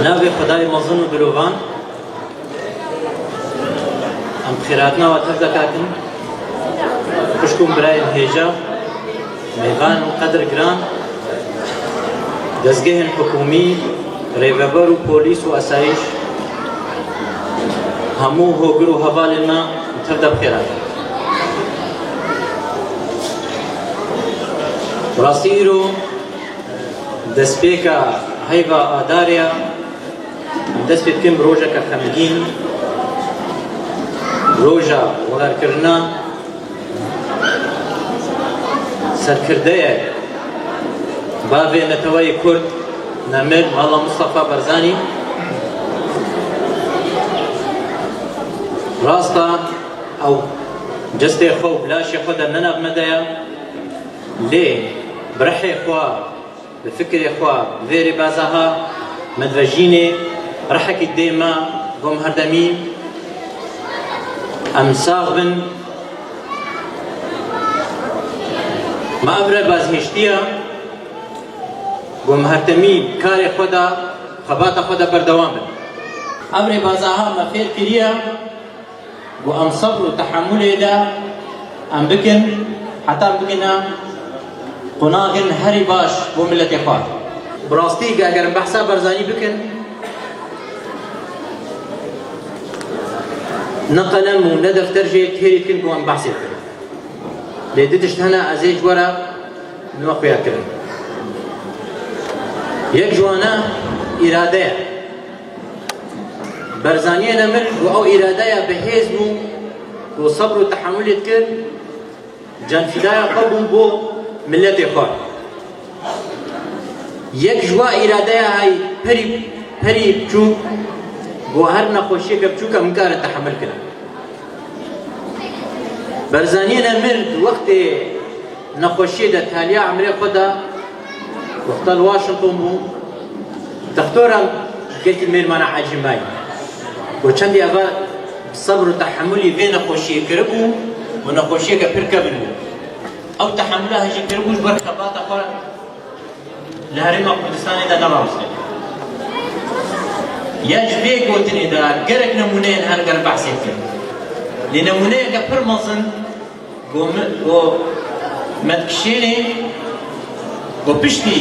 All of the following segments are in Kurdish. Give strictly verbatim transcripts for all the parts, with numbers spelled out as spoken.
Navê Xwedayê mezin û dilovan, em bi xêrhatina we tev dekatin, xwişk û birayên hêja, mêvanên qedir giran, dezgehên hikûmî, rêveber û polîs û asayîş, hemû hogir û hevalên me, em tev de bi xêr hatin. Bi rastî îro destpêka heyva Adarê ya, em dest pê dikin bi rojeke xemgîn, roja welerkirina serkirdeyek, bavê neteweyê Kurd, nemir Mala Mustafa Barzanî. Rast e, ew cestê xwe û bi laşê xwe de ne nav me de ye, lê bi rihê xwe, bi fikrê xwe, bi vê rêbaza ha me divejînê, rihekî didê me, got em herdemî em sax bin. Me ev rêbaz hiştiye, got em herdemî karê xwe de, xebata xwe de berdewam bin. Ev rêbaza ha me fêr kiriye, got em sebr û tehemulê de em bikin, heta bigihine qonaxên herî baş bo miletê xwe. Bi rastî, eger em behsa Barzanî bikin, ne qelem û ne defter jê têrî dikin ku em behsê bikin. Lê du tişt hene ez ê ji we re nû xuya kirin. Yek ji wan e îrade ye. Barzaniyê nemir û ew îradeya bi hêz bû, ku sebr û tehemulê dikir, canfîdaya xwe bûn bo miletê xwe. Yek ji wa îradeya hay perî, perî biçûk, ku her nexweşiyeke biçûk em nikare tehemil kirin. Barzaniyê nemir di wextê nexweşiyê de, taliya emrê xwe de, wexta li Washington bû, doktora gelkî mêrmana ecîmayî. Got çendî eva bi sebr û tehemulî vê nexweşiyê kiribû û nexweşiyeke pir kevin bû. Ew tehemula hejî kiribû ji ber xebata xwe li Herêma Kurdistanê de nerawestibû. Ya ji vê gotinê de gelek nemûneyên hene ger behsê bikin. Lê nemûneyeke pir mezin, ku me, ku me dikişênê, ku piştî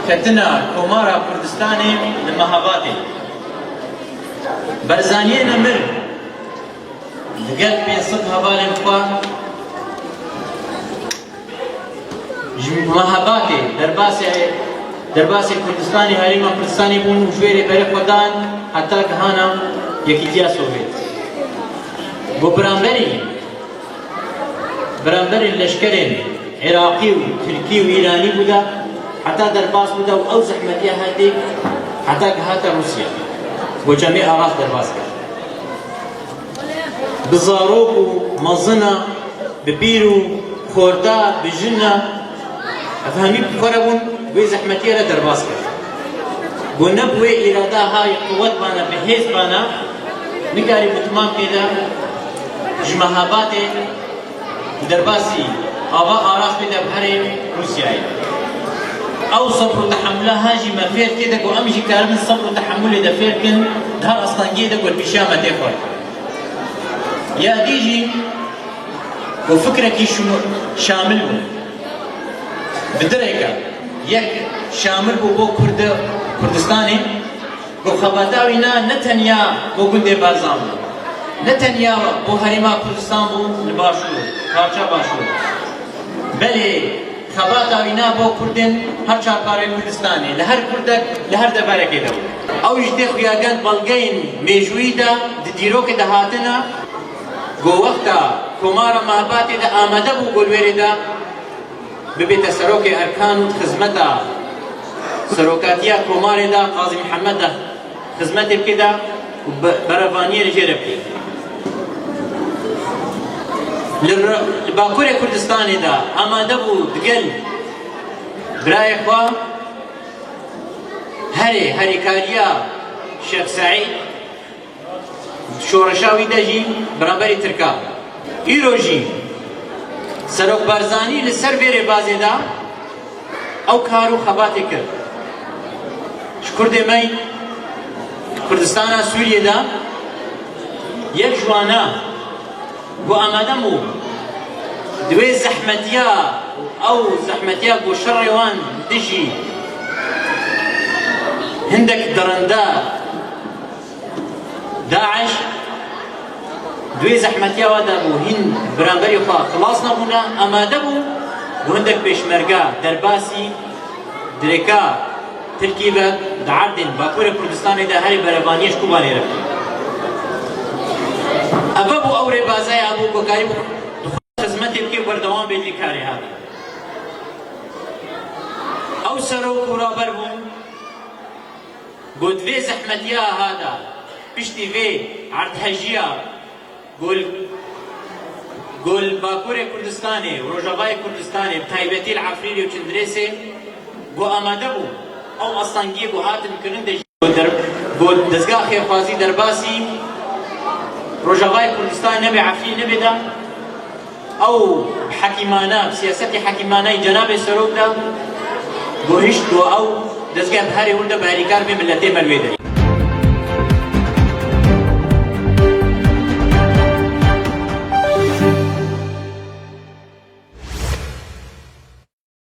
ketina Komara Kurdistanê li Mehabatê, Barzaniyê nemir digel pênc sed hevalên xwe ji Mehabatê derbasê, derbasê Kurdistanê, Herêma Kurdistanê bûn û ji wê rê berê xwe dan heta gihana Yekîtiya Sovyet. Ku beramberî, beramberî leşkerên Iraqî û Tirkî û Îranî bû de heta derbas bû de û ew zehmetiya her têk heta gihate Rûsya. Ku Cemê Aras derbas kir. Bi zarok û mezina, bi pîr û xorta, bi jina, ev hemî bi xwe re bûn, wê zehmetiyê re derbas kir. Ku ne bi wê îrada hay quwet bana, bi hêz bana, nikarî mutman pê de ji Mehabatê derbasî ava Aras bê de bi herê Rûsyayê. Ew sebr û tehemula ha jî me fêr kê de ku em jî karibin sebr û tehemulê de fêr kin, di her astengiyê de ku li pêşiya me tê xwar. Ya dî jî ku fikrekî şim-, şamil bû. Bi dirêke yek şamil bû bo Kurdi, Kurdistanê, ku xebata wî na ne tenya bo gundê Barzan bû, ne tenya bo Herêma Kurdistan bû li Başûr, parça Başûr. Belê xebata wî na bo Kurdên her çar parê Kurdistanê, li her Kurdek, li her deverekê de bû. Ew jî tê xuya gel belgeyên mêjûyî de di dîrokê de hatine, ku wexta Komara Mehabatê de amade bû ku li wêrê de bibête serokê erkan û di xizmeta serokatiya Komarê de, Qazî Mihemed de xizmetê bike de û be-, berevaniyê li jê re bike. Li re-, li Bakurê Kurdistanê de amade bû digel birayê xwe herê herêkariya Şêx Seîd, şoreşa wî de jî beramberî Tirka. Îro jî Serok Barzanî li ser vê rêbazê de ew kar û xebatê kir. Ji Kurdê me Kurdistana Sûriyê de yek ji wana ku amade bû di wê zehmetiya, ew zehmetiya ku şerê wan dijî hindek dirinde DAIŞ, di wê zehmetiya wa de bû, hîn beramberî xwe xilas nebûne, amade bû ku hindek pêşmerge derbasî dirêka Tirkî ve di erdên Bakurê Kurdistanê de herê berevaniyê ji Kobanê re bû. Ev bû ew rêbaza ya bû ku karî bû xizmetê bike, berdewam bê di karê hate. Ew serok û raber bûn ku di vê zehmetiya ha de, piştî vê erdhejiya gol, gol Bakurê Kurdistanê û Rojavayê Kurdistanê, bi taybetî li Efrînê û Çindirêsê, ku amade bû ew astengiyê ku hatin kirin de jî, ku der-, ku dezgah xêrxwazî derbasî Rojavayê Kurdistanê nebe, Efrînê nebe de, ew hekîmane, siyasetê hekîmane yî cenabê serok de, ku hişt ku ew dezgeh bi herê wir de bi herîkar bê miletê me li wê derê.